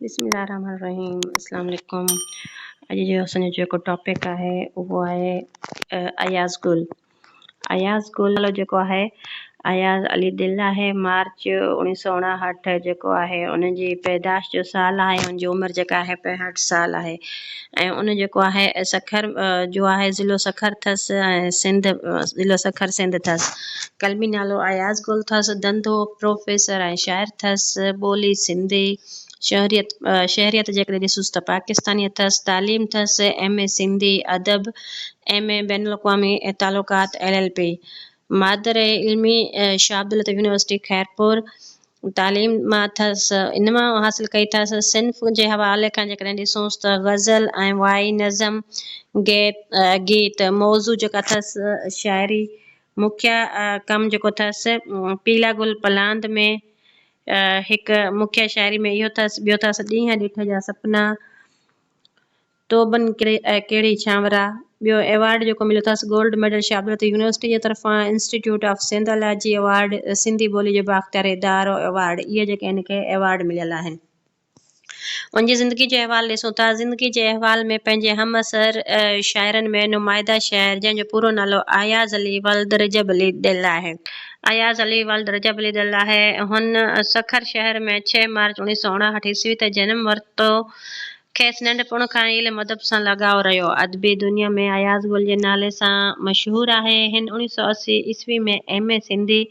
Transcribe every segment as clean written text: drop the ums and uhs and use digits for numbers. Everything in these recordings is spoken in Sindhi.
بسم الله الرحمن الرحيم السلام عليڪم اڄ جو اسان جو جيڪو ٽاپڪ آهي اهو آهي اياز گل اياز گل نالو جيڪو آهي اياز علي دل آهي مارچ اوڻيهه سو اڻاهٺ جيڪو آهي ان جي پيدائش جو سال آهي ان جي عمر جيڪا آهي 65 سال آهي ۽ ان جيڪو آهي سکر جو آهي ضلعو سکر اٿس ۽ سنڌ ضلعو سکر سنڌ اٿس قلمي نالو اياز گل اٿس ڌنڌو پروفيسر ۽ شاعر اٿس ٻولي سنڌي شهريت شهريت جيڪڏهن ڏسوس ته پاڪستاني اٿس، تعليم اٿس ايم اي سنڌي ادب، ايم اي بين الاقوامي تعلقات، ايل ايل پي. مادر علمي شاهه عبداللطيف يونيورسٽي خيرپور تعليم مان اٿس ان مان حاصل ڪئي اٿس. صنف جي حوالي کان جيڪڏهن ڏسونس ته غزل ۽ وائي، نظم، گيت، گيت، موضوع جيڪا اٿس شاعري، مکيه ڪم جيڪو اٿس پيلا گل پلاند ۾، هڪ مکيه شاعري ۾ اهو اٿس، ٻيو اٿس ڏينهن ڏٺ جا سپنا، توبن ڪهڙي ڇانورا، ٻيو ايوارڊ جيڪو مليو اٿس gold medal Shah Abdul Latif university جي طرفان، institute of Sindhology award, Sindhi ٻولي جو بااختيار ادارو ايوارڊ، اهي جيڪي هن کي ايوارڊ مليل آهن. ان جي زندگي جو احوال ڏسون ٿا. زندگي جي احوال ۾ پنهنجي همعصر شاعرن ۾ نمائنده شاعر جنهن جو پورو نالو اياز علي ولد رجب علي دل آهي. اياز علي ولد رجب علي دل آهي. هن سکر شهر ۾ ڇهه مارچ اوڻيهه سؤ اڻاهٺ عيسوي تي جنم ورتو. کيس ننڍپڻ کان ئي علم ادب سان لڳاء رهيو. ادبي دنيا ۾ اياز گل جي نالي سان مشهور آهي. هن اوڻيهه سؤ 80 عيسوي ۾ ايم اي سنڌي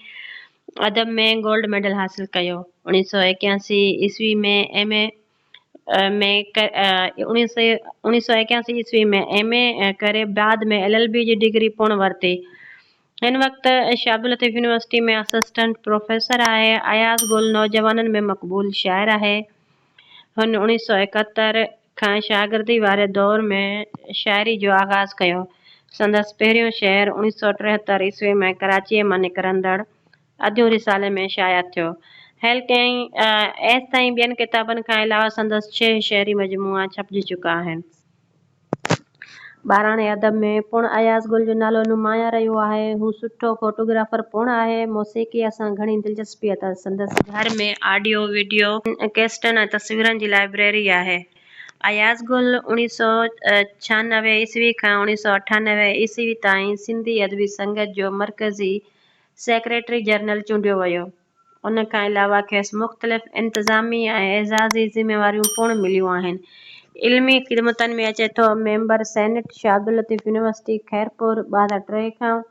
ادب ۾ گولڊ ميڊل حاصل ڪيو. اوڻيهه سؤ ايڪياسي عيسوي ۾ ايم اي ۾ اوڻيهه سؤ ايڪياسي عيسوي ۾ ايم اي ڪري بعد ۾ ايل ايل بي جي ڊگري پڻ ورتي. هن وقت Shah Abdul Latif university ۾ assistant professor آهي. اياز گل نوجوانن ۾ مقبول شاعر آهي. هن اوڻيهه سؤ ايڪهتر کان شاگردي واري دور ۾ شاعري جو آغاز ڪيو. سندس پهريون شعر اوڻيهه سؤ ٽيهتر عيسوي ۾ ڪراچيء مان نڪرندڙ اديون رسالي ۾ شايع ٿيو. هيل ڪئين ايستائين ٻين ڪتابن کان علاوه سندس ڇهه شعري مجموعا ڇپجي چڪا آهن. ٻاراڻي ادب ۾ پڻ اياز گل جو نالو نمايان رهيو آهي. هو سٺو فوٽوگرافر پڻ آهي. موسيقيء سان گهڻي دلچسپي اٿس. سندس گهر ۾ آڊيو، وڊيو ڪيسٽن ۽ تصويرن جي لائبريري آهي. اياز گل اوڻيهه سؤ ڇهانوي عيسوي کان اوڻيهه سؤ اٺانوي عيسوي تائين سنڌي ادبي سنگت جو مرڪزي سيڪريٽري جنرل چونڊيو ويو. ان کان علاوه کيس مختلف انتظامي ۽ اعزازي ذميواريون پڻ مليون آهن. علمي خدمتن ۾ اچي ٿو، member senate Shah Abdul Latif university Khairpur 2003 کان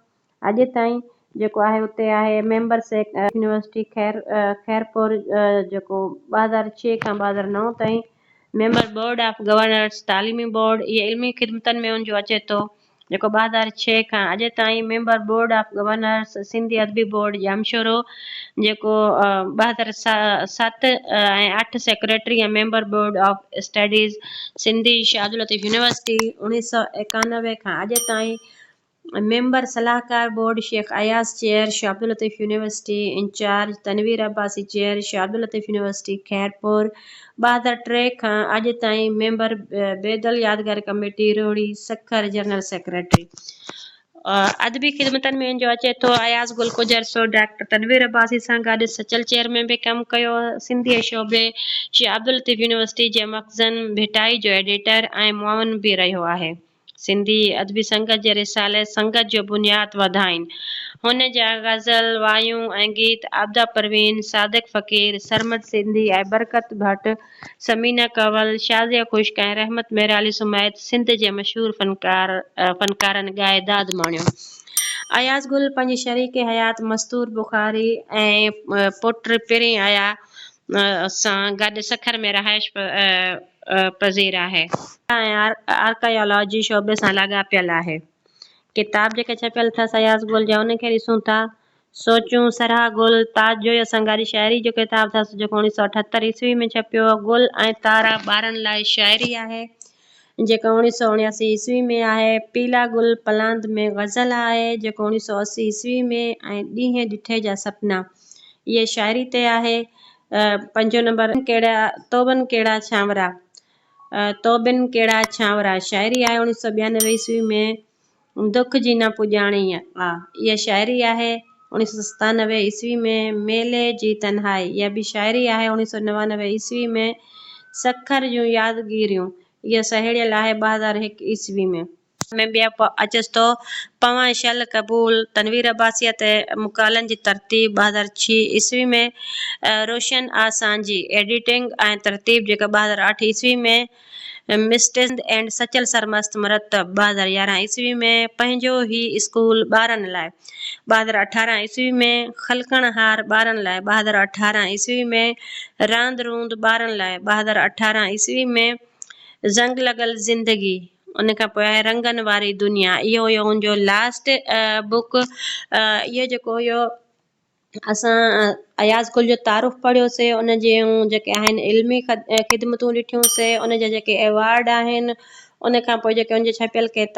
اڄ تائين جيڪو آهي اتي آهي، ميمبر يونيورسٽي خيرپور جيڪو 2006 کان 2009 تائين، ميمبر بورڊ آف گورنرس تعليمي بورڊ، اهي علمي خدمتن ۾ ان جو اچي ٿو، جيڪو 2006 کان اڄ تائين member board of governors Sindhi ادبي بورڊ ڄامشورو، جيڪو 2007 ۽ 8 secretary ۽ member board of studies Sindhi Shah Abdul Latif university 1991 کان اڄ تائين ميمبر صلاحڪار board Shaikh Ayaz chair Shah Abdul Latif university incharge Tanveer Abbasi chair Shah Abdul Latif university Khairpur 2003 کان اڄ تائين ميمبر بيدل يادگار committee Rohri Sukkur general secretary ادبي خدمتن ۾ ان جو اچي ٿو اياز گل ڪجهه عرصو ڊاڪٽر تنوير عباسي سان گڏ سچل چيئر ۾ به ڪم ڪيو سنڌي شعبي شاهه عبداللطيف يونيورسٽي جي مخزن ڀٽائي جو ايڊيٽر ۽ معاون به رهيو آهي. سنڌي ادبي سنگت جي رسالي سنگت جو بنياد وڌائين. هن جا غزل، وايون ۽ گيت عابده پروين، صادق فقير، سرمد سنڌي ۽ برڪت ڀٽ، ثمينه ڪنول، شازيه خشڪ ۽ رحمت ميرالي سميت سنڌ جي مشهور فنڪارن ڳائي داد ماڻيو. اياز گل پنهنجي شريڪ حيات مستور بخاري ۽ پٽ پرين ايا سان گڏ سکر ۾ رهائش پذير آهي. ۽ آرڪيالاجي شعبي سان لاڳاپيل آهي. ڪتاب جيڪي ڇپيل اٿس اياز گل جا انهن کي ڏسون ٿا. سوچون، سرها گل، تاج جويو سان گڏ شاعري جو ڪتاب اٿس جيڪو اوڻيهه سؤ اٺهتر عيسوي ۾ ڇپيو. گل ۽ تارا ٻارن لاء شاعري آهي جيڪو اوڻيهه سؤ اوڻياسي عيسوي ۾ آهي. پيلا گل پلاند ۾ غزل آهي جيڪو اوڻيهه سؤ اسي عيسوي ۾ ۽ ڏينهن ڏٺي جا سپنا اهي شاعري تي آهي. پنجون نمبر ڪهڙا توبن ڪهڙا ڇانورا توبن ڪهڙا ڇانورا شاعري آهي اوڻيهه سؤ ٻيانوي عيسوي ۾ دک جي نه پڄاڻي آ اها شاعري آهي اوڻيهه سؤ ستانوي عيسوي ۾ ميلي جي تنهائي اها به شاعري آهي اوڻيهه سؤ نوانوي عيسوي ۾ سکر جون يادگيريون، اهو سهيڙيل آهي 2001 عيسوي ۾. ۾ ٻيا اچيس ٿو، پوان شل قبول، تنوير عباسيء تي مقالن جي ترتيب 2006 عيسوي ۾، روشن آ سانجهي، ايڊيٽنگ ۽ ترتيب جيڪا 2008 عيسوي ۾، مسٽ اينڊ سچل سرمست مرتب 2011 عيسوي ۾، پنهنجو هي اسڪول ٻارن لاء 2018 عيسوي ۾، خلقڻهار ٻارن لاء 2018 عيسوي ۾، راند روند ٻارن لاء 2018 عيسوي ۾، زنگ لڳل زندگي ان کان پوء آهي رنگن واري دنيا اهو هيو ان جو لاسٽ بڪ اهو جيڪو هيو اسان اياز گل جو تعارف پڙهيوسي ان جون جيڪي آهن علمي خدمتون ڏٺيونسي ان جا جيڪي ايوارڊ آهن ان کان پوء جيڪي ان جا ڇپيل ڪتاب.